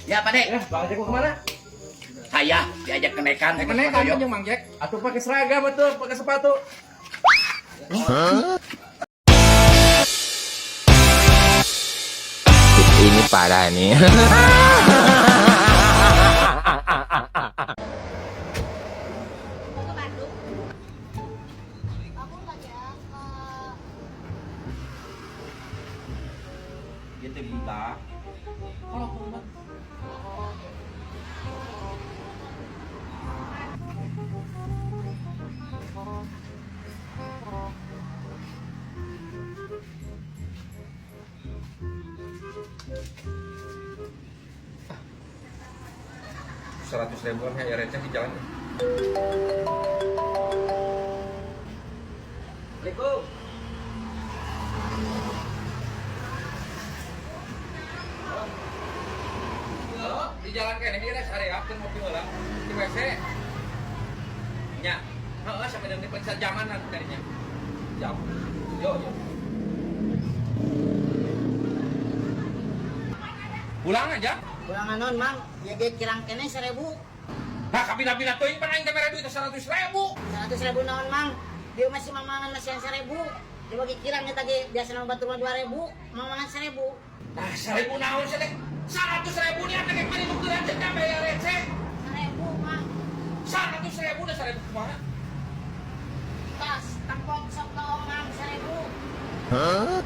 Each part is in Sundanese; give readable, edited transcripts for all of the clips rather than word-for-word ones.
Ya, Pak De. Ya, Bang Jack mau kemana? Saya diajak kenekan. Kenekan kan jeung Mang Jack. Atuh pakai seragam atuh, pakai sepatu. Ini parah nih. Ke Bandung. Aku nggak ya ke Ieu teh budak. Kalau kumaha? 100 ribuan ya receh di jalan. Assalamualaikum. Halo, di jalan kene ieu rest area keur ngopi heula di WC. Nya. Heeh, sampai dengan periksa jamanan tadinya. Jam. Yo, yo. Pulang aja. Pulangan non, Mang. Ya ge kirang kene 1000. Nah, kapina-pina teuing pan aing teh mere duit 100 ribu. 100 ribu naon, Mang? Dia masih mamangan masih yang 1000. Dia bagi kirang eta ge biasa nama batur mah 2000, mamangan 1000. Nah, 1000 naon sih teh? 100 ribu nih ada kayak paling nukeran cek bayar receh. 1000, Mang. 100 ribu dah 1000 kumaha? Tas tempok sok loong, Mang, 1000.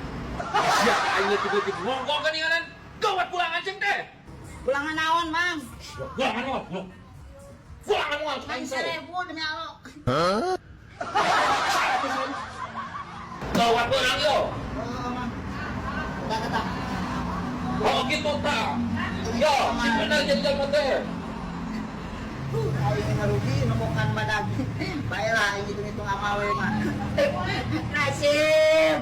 Ya, aing leutik-leutik ngongkong geuninganan. Gawat pulangan ceng teh. Pulangan naon, Mang? Pulangan moal, pulang. Pulangan moal Mang 1000 demi Allah. 100 ribu. Gawat pulang yo. Oh, Mang. Udah tetap. Oh gitu ta. Yo, sing bener jadi jelema teh. Aing ngarugi nemukan badag. Baiklah aing hitung-hitung amal we mah. Nasib.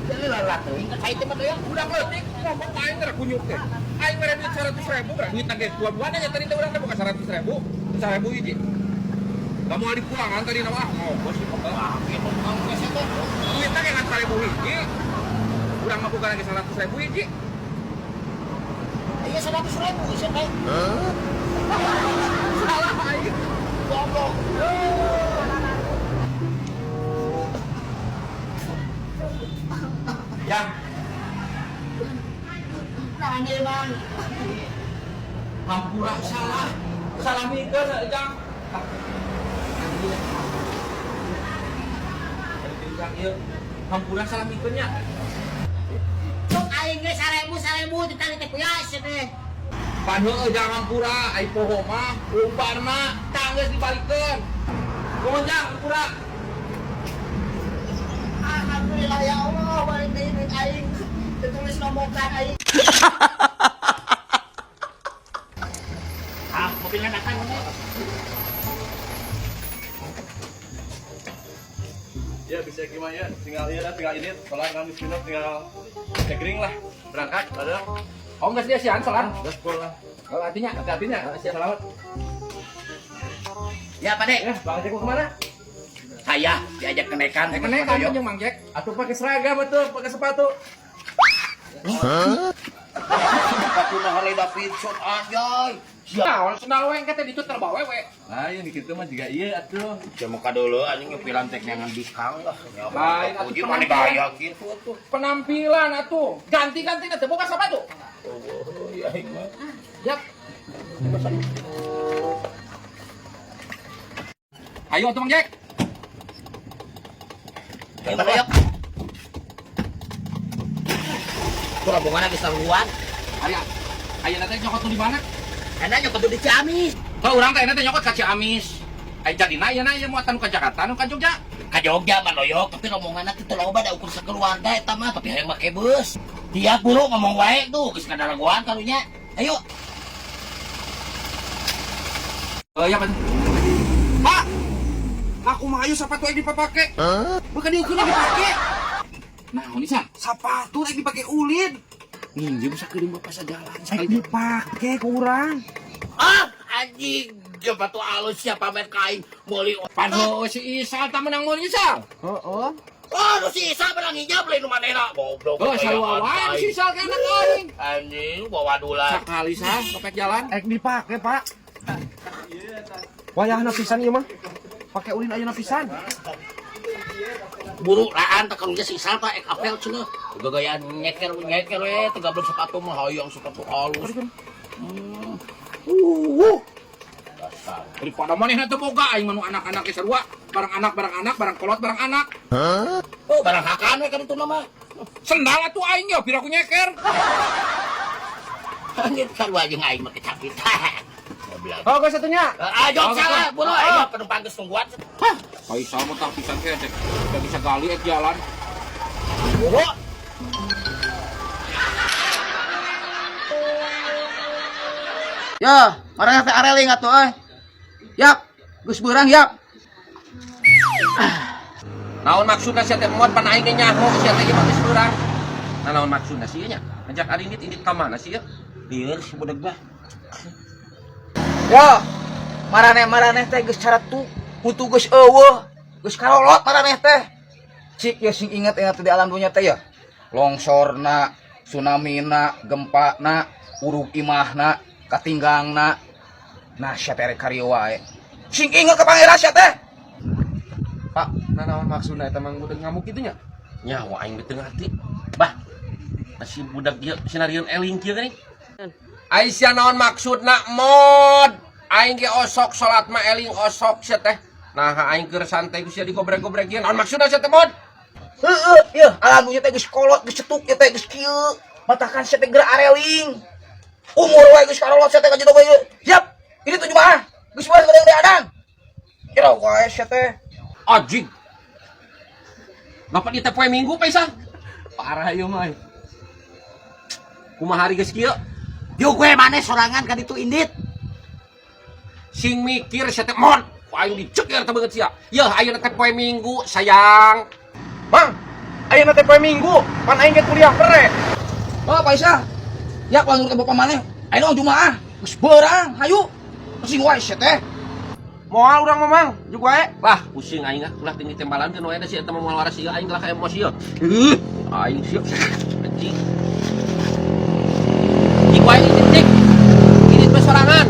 Jadi lelah teuing ka cai teh mah ya. Budak leutik ngomong ka aing teh kunyuk teh. Aing mere duit 100 ribu, berarti duit ge dua-duanya nya tadi teh urang teh buka 100 ribu, 1000 hiji. Kamu di pulangan tadi nama ah ngobos sih pokoknya. Wah, gitu tukang WC teh. Duitnya kayak ngan 1000 hiji. Urang mah bukan lagi 100 ribu hiji. Iya 100 ribu sih teh. Salah aing. Goblok. Yang Nah, ini Bang. hampura salah. Salah mikir jang. Ieu hampura salah mikirnya. Cuk aing ge 1000 1000 ditali teh kuya sia teh. Pan heueuh jang hampura ai poho mah umparna tanggeus dibalikeun. Nuhun jang hampura. Alhamdulillah ya Allah balik deui duit aing. Ditulis nombokan aing. Ah, mobilnya datang ini. Ya bisa gimana ya, tinggal iya lah, tinggal ini, sholat kan minum, tinggal cekring lah, berangkat, ada. Oh enggak dia sian salah. Gaspol lah. Kalau artinya Hati-hatinya, selamat. Ya, Pak De. Ya, Bang Jack mau kemana? Saya diajak kenekan. kenekan kan jeung Mang Jack. Atuh pakai seragam atuh, pakai sepatu. Sepatu Harley Davidson anjay. Siap. Nah, sendal we engke teh ditu terbawa we. Nah, yang gitu mah juga iya atuh. Cuma ka dulu anjing nyepilan tek neangan bikang lah. Ya, Lain atuh puji mana penampilan. gaya gitu atuh. Penampilan atuh. Ganti-ganti teh boga sepatu. Oh, iya aing mah. Yap. Ayo atuh Mang Jack. Ayo, Pak Doyok. Tuh rombongan geus tangguhan. Aya. Ayeuna teh nyokot nu di mana? Enak nyokot di Ciamis. Oh, urang teh ayeuna teh nyokot ka Ciamis. Ai jadina ayeuna ieu muatan nu ka Jakarta nu ka Jogja. Ka Jogja mah Doyok, tapi rombonganna teh teu loba da ukur sakeluarga eta mah, tapi hayang make bus. Tiap buru ngomong wae tuh geus kadaragoan karunya. Ayo. Oh iya Pak. Pak. Aku mah ayo sepatu aing dipapake. Bukan diukurna dipake. Nah, ini sah. Sepatu lagi dipake ulin. Nginjem sakedeung bapak sajalan Sekali dipake kurang. Ah, anjing. Sepatu alus siapa main kain meuli. Pan heueuh si Isal tah menang meuli Isal. Oh, oh. Oh, nu si Isa barang hijab lain nu manehna. Goblok. Oh, sarua wae si Isal ke anak aing. Anjing, bawa dulan. Sakali sah kopek jalan. Ek dipake, Pak. Wayahna pisan ieu mah. Pake ulin ayeuna pisan. Buru laan teh karunya si Isal teh ek apel cenah. Gagayaan nyeker nyeker we teu gablek sepatu mah hayang sepatu halus. Dasar. Daripada manehna teu boga aing mah nu anak-anak ge sarua, barang anak barang anak, barang kolot barang anak. Oh, barang hakan we kan itu nama. Sendal atuh aing yo pira ku nyeker. Anjir sarua jeung aing mah kecapit. Goblok. Oh, geus satunya. Ah, jok salah, buru aing mah penumpang geus tungguan. Hah, Faisal mah tah pisan ke cek. Teu bisa gali ek jalan. Buru. Ya, marah teh areling atuh euy. Yap, geus beurang yap. Naon maksudna sia teh muat pan aing ge nyaho sia teh ieu mah geus beurang. Nah, naon maksudna sih nya? Ngajak arindit indit ka mana sih ya? Lieur si budak mah. Ya, maraneh-maraneh teh geus caretu, hutu geus eueuh, geus karolot maraneh teh. Cik ya sing inget-inget di alam dunya teh ya. Longsorna, tsunamina, gempana, urug imahna, katinggangna. Nah, sia teh rek karieu wae. Sing inget ka pangeran sia teh. Pak, nah naon maksudna eta mang budak ngamuk kitu nya? Nyawa aing teu ngarti. Bah. Masih budak ieu sinarieun eling kieu geuning. Aisyah naon maksudna mod? Aing ge osok salat mah eling osok sia teh. Nah, aing keur santai ku sia digobrek-gobrek ieu. Naon maksudna sia teh mod? Heeh, yeuh, alam dunya teh geus kolot, geus cetuk ieu teh geus kieu. Matakan sia teh geura areling. Umur wae geus karolot sia teh ka jitu ieu. Yap, ini tuh Jumaah. Geus beurang gede adan. Kira wae sia teh. Anjing. Bapak di teh poe Minggu Paisal. Parah ieu mah. Kumaha hari geus kieu? Yuk gue maneh sorangan kan itu indit. Sing mikir sia teh mod. Ku aing diceker teh beungeut sia. Yeuh ayeuna teh poe Minggu sayang. Mang, ayeuna teh poe Minggu, pan aing ge kuliah bere. Oh, Pak Isa. Ya, kalau nurut bapak maneh, ayeuna Jumaah. Geus beurang, hayu. Sing wae sia teh. Moal urang mah, Mang, jeung wae. Lah, pusing aing ah, ulah tinggi tembalan keun wae da si eta mah moal waras ieu aing lah ka emosi ieu. Aing sia. Anjing. Cik wae ini cik. Ini teh sorangan.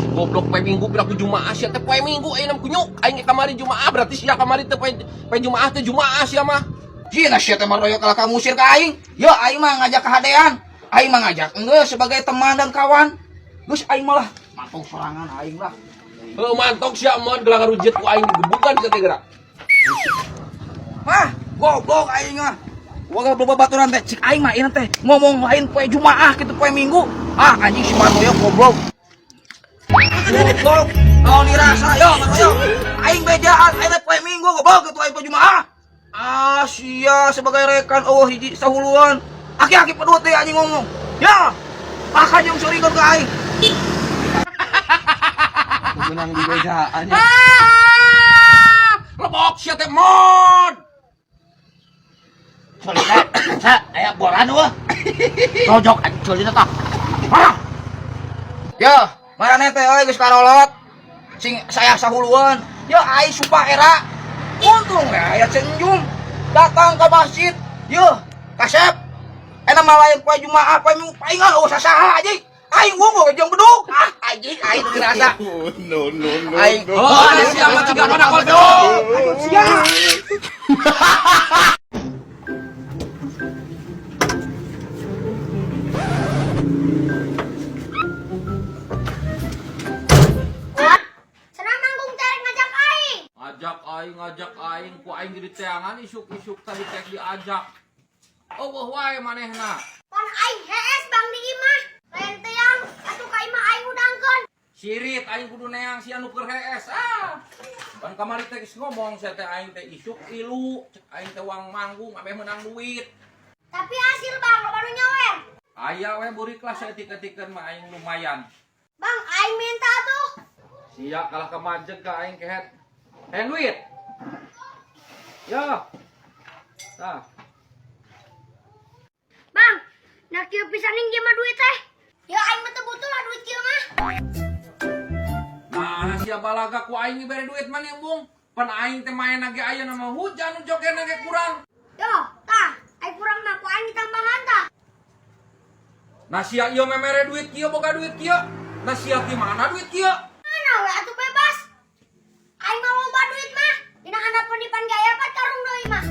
Si goblok poe Minggu pira ku Jumaah sia teh poe Minggu ayeuna kunyuk. Aing ge kamari Jumaah berarti sia kamari teh poe poe Jumaah teh Jumaah sia mah. Jina sia teh maroyok kalah ka ngusir ka aing. Ya aing mah ngajak kahadean. Aing mah ngajak enggeus sebagai teman dan kawan. Geus aing malah mantong sorangan aing lah. Heuh mantok sia mon gelang ngarujet ku aing digebukan sia teh geura. Hah, goblok aing mah. Wah, goblok babaturan teh cik aing mah ieu teh ngomong lain poe Jumaah kitu poe Minggu. Ah anjing si Martoyo goblok. Goblok. Naon dirasa yo Martoyo. Aing bejaan aing teh poe Minggu goblok kitu aing poe Jumaah. Ah sia sebagai rekan eueuh hiji sahuluan. Aki-aki pedut teh anjing ngomong. Ya. Makan jeung surikeun ka aing. Menang di bejaan ya. Ah! Lebok sia teh mod. Colina, sa, aya boran eueuh. Rojok anjing colina tah. Parah. Ya, maraneh teh euy geus karolot. Sing saya sahuluan. Ya aing sumpah era. Untung we aya Cenjum datang ke masjid. Yeuh, kasep. Enak mah lain poe Jumaah, poe Minggu paingan eueuh sasaha anjing. Aing wungkul jeung bedug. Ah, anjing aing teu dirasa. No, no, no. Aing. Oh, ada sia mah ciga kana kodok. Sia. Senang manggung terek ngajak aing. Ngajak aing, ku aing jadi teangan isuk-isuk tadi teh diajak. Eueuh wae manehna. Pon aing hees bang di imah. Lain teang atuh ka imah aing udangkeun. Sirit aing kudu neang si anu keur hees. Ah. Pan kamari teh geus ngomong sia teh aing teh isuk ilu, cek aing teh wang manggung ameh menang duit. Tapi hasil bang loba nu nyawer. Aya we burik lah saeutik-eutikeun mah aing lumayan. Bang aing minta tuh. Sia kalah kemajeg ka aing kehet. Hayang duit. Ya. Tah. Bang, nak kieu pisan ning mah duit teh. Ya aing mah teu butuh lah duit kieu mah. Nah, sia balaga ku aing dibere duit mah nih, Bung. Pan aing teh main ge ayeuna mah hujan nu jogetna ge kurang. Yo, tah, ai kurang mah ku aing ditambahan tah. Nah sia ieu memere duit kieu boga duit kieu. Nah sia ti mana duit kieu? Mana we atuh bebas. Aing mah loba duit mah. Dina handapun dipan gaya pat karung deui mah.